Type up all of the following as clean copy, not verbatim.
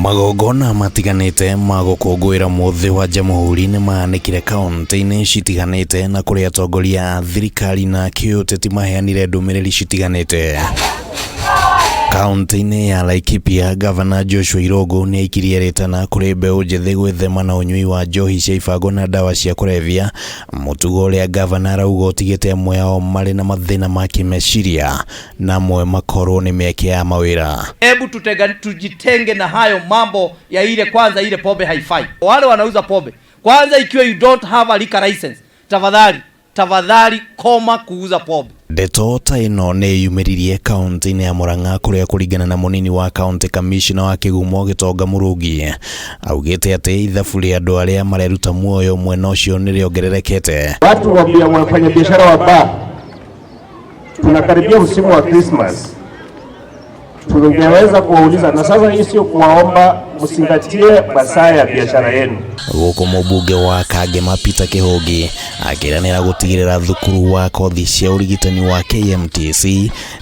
Magongona matiganĩte ma gũkũngũĩra mũthĩ wa Jamhuri nĩ mahanĩkire kaunti-inĩ citiganĩte na kũrĩa atongoria a thirikari na kĩũteti maheanire ndũmĩrĩri citiganĩte. Kaunti-inĩ ya Laikipia, Gavana Joshua Irũngũ nĩ aikirie rĩtana kũrĩ mbeũ njĩthĩ gwĩthema na ũnyui wa njohi cia ibango na ndawa cia kũrebia, mũtugo ũrĩa gavana arauga ũtigĩte amwe ao marĩ na mathĩna ma kĩmeciria na amwe makorwo nĩ mĩeke ya mawĩra. Hebu tujitenge na hayo mambo ya ile kwanza, ile pombe haifai. Wale wanauza pombe kwanza, ikiwa you don't have a liquor license, tafadhali tafadhali koma kuuza pombe. Ndeto ta ĩno nĩ yumĩririe kaunti-inĩ ya Murang'a kũrĩa kũringana na mũnini wa kaunti kamishna wa Kĩgumo Gĩtonga Mũrũngi augĩte atĩ ithabu rĩa andũ arĩa mareruta muoyo mwena ũcio nĩ rĩongererekete. Watu wa wafanyabiashara wa bar, tunakaribia msimu wa Christmas, tungeweza kuwauliza, na sasa hii sio kuwaomba, msingatie masaa ya biashara yenu. Gũkũ mũmbunge wa Kangema Peter Kĩhũngi akĩranĩra gũtigĩrĩra thukuru wa kothi cia ũrigitani wa KMTC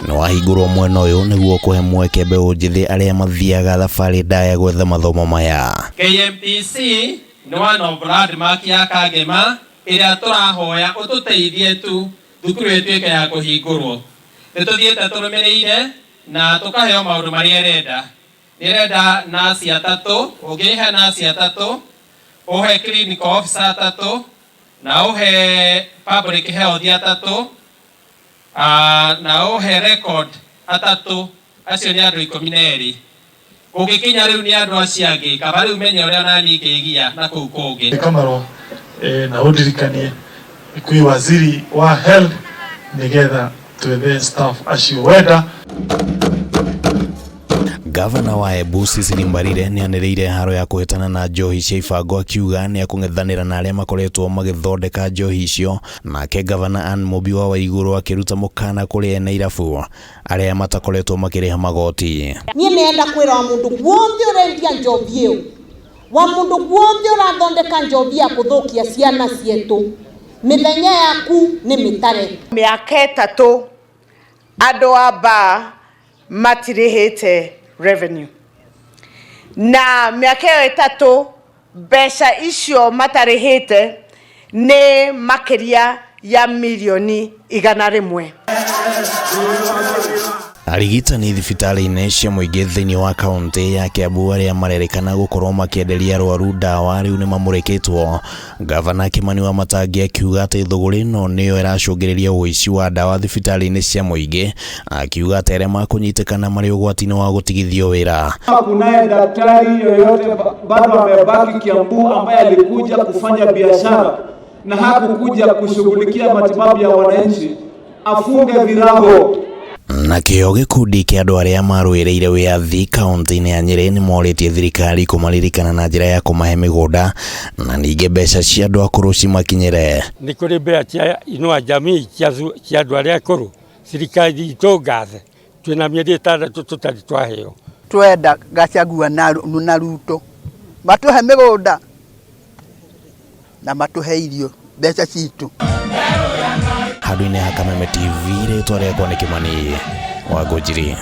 nĩ wahingũrwo mwena ũyũ nĩguo kũhe mweke mbeũ njĩthĩ arĩa mathiaga thabarĩ ndaya gwetha mathomo maya. KMTC nĩ one of landmark ya Kangema ĩrĩa tũrahoya ũtũteithie tu thukuru ĩtuĩke ya kũhingũrwo. Nĩ tũthiĩte tũrũmĩrĩire na tũkaheo maũndũ marĩa ĩrenda. Nĩ ĩrenda nurse atatũ, ũngĩhe nurse atatũ, ũhe clinical officer atatũ, na ũhe public health atatũ, na ũhe record atatũ, acio nĩ andũ 12. Ũngĩkinya rĩu nĩ andũ acio angĩ, kaba rĩu menye ũrĩa nani ingĩgia na kũu kũngĩ. Kamarwa na ũndirikanie kwĩ waziri wa health nigetha twethe staff acio wenda. Gavana wa Embu Cecily Mbarire nĩ anĩrĩire haro ya kũhĩtana na njohi cia ibango akiuga nĩ akũng'ethanĩra na arĩa makoretwo magĩthondeka njohi icio. Nake Gavana Anne Mũmbi wa Waigũrũ akĩruta mũkana kũrĩ ene irabu arĩa matakoretwo makĩrĩha magoti. Niĩ nĩenda kwĩra wa mũndũ guothe ũrendia njohi ĩyo, wa mũndũ guothe ũrathondeka njohi ya kũthũkia ciana cietũ, mĩthenya yaku nĩ mĩtare. Mĩaka 3 andũ a bar matirĩhĩte revenue, na mĩaka ĩyo 3 mbeca icio matarĩhĩte nĩ makĩria ya mirioni 100. Arigitani thibitarĩ-inĩ cia mũingĩ thĩinĩ wa kaunti ya Kiambu arĩa marerĩkana gũkorwo makĩenderia arwaru ndawa rĩu nĩ mamũrĩkĩtwo. Gavana Kimani Wamatangi akiuga atĩ thũgũrĩ ĩno nĩyo ĩracũngĩrĩria ũici wa ndawa thibitarĩ-inĩ cia mũingĩ, akiuga atĩ arĩa makũnyitĩkana marĩ ũgwati-inĩ wa gũtigithio wĩra. Kunaye daktari yoyote bado amebaki Kiambu ambaye alikuja kufanya biashara na hakukuja kushughulikia matibabu ya wananchi, afunge virago. Nakĩo gĩkundi kĩa andũ arĩa marũĩrĩire wĩyathi kaunti-inĩ ya Nyĩrĩ nĩ morĩtie thirikari kũmaririkana na njĩra ya kũmahe mĩgũnda na ningĩ mbeca cia andũ akũrũ cimakinyĩre. Nĩ kũrĩ mbeca cia Inua Jamii cia andũ arĩa akũrũ, thirikari itũ ngathe, twĩna mĩeri 6 tũtarĩ twaheo. Twenda Gachagua na Ruto matũhe mĩgũnda na matũhe irio mbeca citũ. Handũ-inĩ ha Kameme TV, rĩtwa rĩakwa nĩ Kĩmani wa Ngũnjiri.